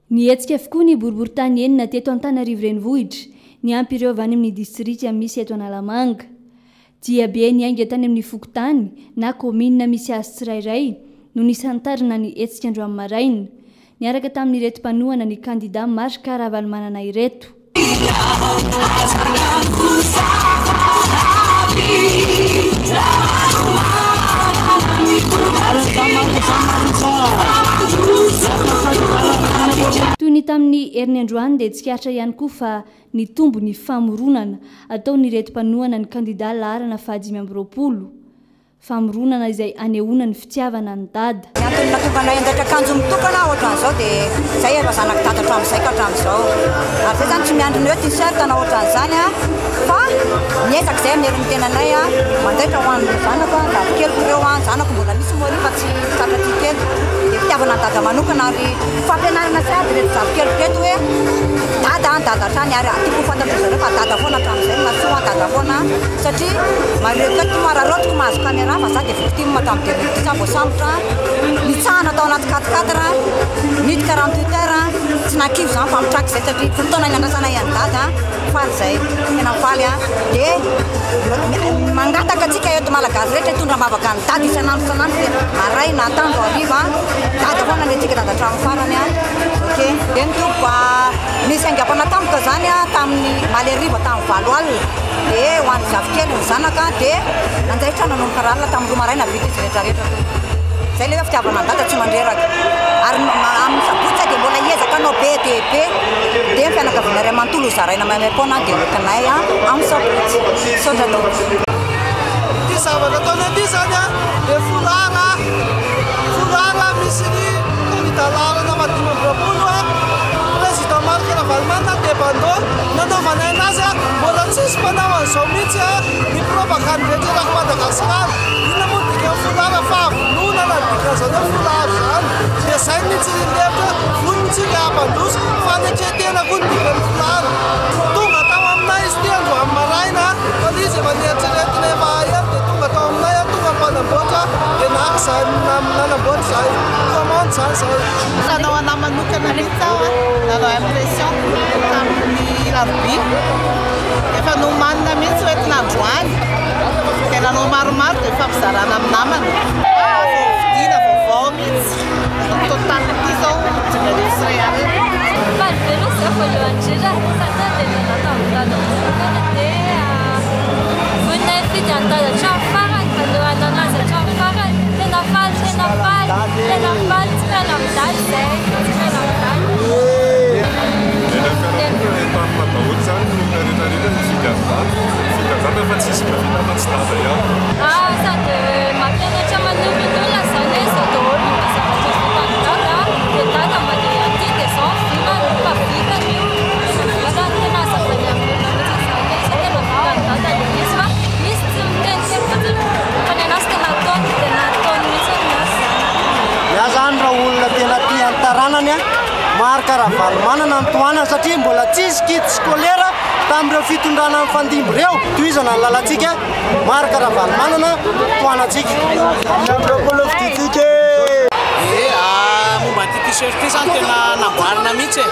Nihetsika avokoa ny boriborintany enina teto Antananarivo Renivohitra, niampy ireo avy any amin'ny distrika misy eto Analamanga. Diabe niainga tany amin'ny fokontany na kaominina misy azy tsirairay no nisantarina ny hetsika androany maraina, niaraka tamin'ireto mpanohana ny kandida Marc Ravalomanana ireto. Toy ny tamin'ny heriny androany dia tsikaritra ihany koa fa nitombo ny famoronana ataon'ireto mpanohana ny kandida laharana faha 25. Famoronana izay anehoana ny fitiavana an'i Dada. Ny antony nahatonga anay hanjaitra akanjo mitokana ohatran'izao dia izay efa zanak'i Dada hatramin'izay ka hatramin'izao. Ary izay izany tsy miandry ny hoe t-shirt na ohatran'izany fa miezaka izay amin'ny herin'ny tenanay manjaitra ho an'ny zanako, zafikeliko ireo, zanako mbola misy moa ry fa tsy tratra aty kely. Dia fitiavana an'i Dada manokana ary fampianarana sy ady ireto zafikeliko ireto hoe Dada an, Dada hatrany ary tiako ho fantatry zareo fa Dada foana hatramin'izay, mahasoa an Dada foana satria Mareo teto moa araraotiko mahazo caméra fa za dia victime tamin'ny 2010 za voasambotra nitsahana tao anaty quatre quatre niditra 48 heures tsy nahakivy zany fa mitraka izay satria folo taona niandrasanay an'i dada faly zay tena faly a dia mangataka antsika eto malagasy rehetra hitondra am-bavaka an'i dada isan'andro isan'andro dia maraina atoandro hariva dada foana ny antsika dada hatramin'ny farany a ok dia ny tompoko nisy aingam-panahy tampoka zany a tamin'ny omaly hariva tamin'ny valo alina Dia ho an'ny zafikely ny zanaka dia nanjaitra nanomboka ralina tamin'ny 2 maraina vita izy rehetra rehetra teo. Izay ilay hoe fitiavana an'i dada tsy mandreraka. Ary amin'ny sabotsy dia mbola hiezaka hanao be dia be. Dia ny fianakaviana iray manontolo ho zaraina maimaimpoana dia hoentinay amin'ny sabotsy. Misaotra tompoko. Ity zavatra ataonay ity izany dia foulard, foulard misy ny kandida laharana faha 25, Président Marc Ravalomanana dia bandeau nanaovanay anazy. Mbola tsisy mpanao an'izao mihitsy ny propagande rehetra eran'i Madagasikara. Inona moa ny dikan'ny foulard? Fahavononana ny dikan'izany hoe foulard izany. Dia izay no nitsirian'ny hevitra hoe vonona isika hampandroso. Fanetren-tena koa ny dikan'ny foulard. Tonga tao aminay izy ity androany maraina fa ilay izy efa neritreretina efa ela dia tonga tao aminay, tonga ny mpanamboatra dia naka izay nanamboatra izay commande izany izay. Nanao anah manokana mihitsy aho, nanao impression tamin'ny alarobia. Efa nomanina mihitsy hoentina androany. Dia nanao maromaro dia nifampizarana amin'ny namana. Ah, vao vidiana vaovao mihitsy. Ny total ity izao 15 000. Faly be aloha za voalohany indrindra satria dia nanatao dada manokana dia vonona hifidy an'i dada hatramin'ny farany, hanohana anazy hatramin'ny farany. Tena faly, tena faly, tena faly, tsy miala amin'i dada izay, tsy miala amin'i dada. Ny fiarahamonina dia etanina daholo izany ny olona rehetra rehetra nifidy an'i Dada. Nifidy an'i Dada fa tsisy mahavita afa-tsy Dada ihany. Ah, sady mampianatra manoro ny olona izany hoe izao daholo ny zavatra vitan'i Dada, dia Dada mandeha aty dia izao ny vinany fa vitany io, tena vitany, tena hazavainy amin'ny olona mihitsy izany hoe izao tena vitan'i Dada ilay izy fa izy tsy miteniteny fotsiny fa ny anazy tena ataony, tena ataony mihitsy ny azy izany. Ny ahy zany raha olona tena tia ny taranany a, Marc Ravalomanana no tohanana satria mbola tsisy kit scolaire tamin'ireo fitondrana nifandimby ireo. Tohizana ny lalantsika, Marc Ravalomanana tohanantsika. 25 fidintsika e! Ie, momba an'ity t-shirt ity zany tena namboarina mihitsy e.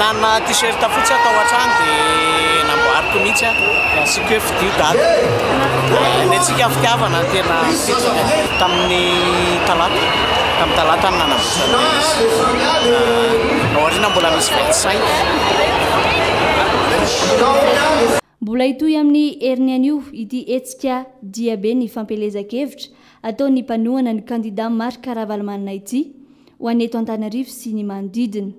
Nanana t-shirt fotsy aho tao an-trano dia namboariko mihitsy aho. Dia asiako hoe fidio dada. Ny antsika fitiavana no tena mipetraka. Tamin'ny talata, tamin'ny talata no nanamboatra an'ilay izy. Ao aoriana mbola misy 25. Mbola hitohy amin'ny heriny anio ity hetsika diabe ny fampielezan-kevitra ataon'ny mpanohana ny kandida Marc Ravalomanana ity ho an'ny eto Antananarivo sy ny manodidina.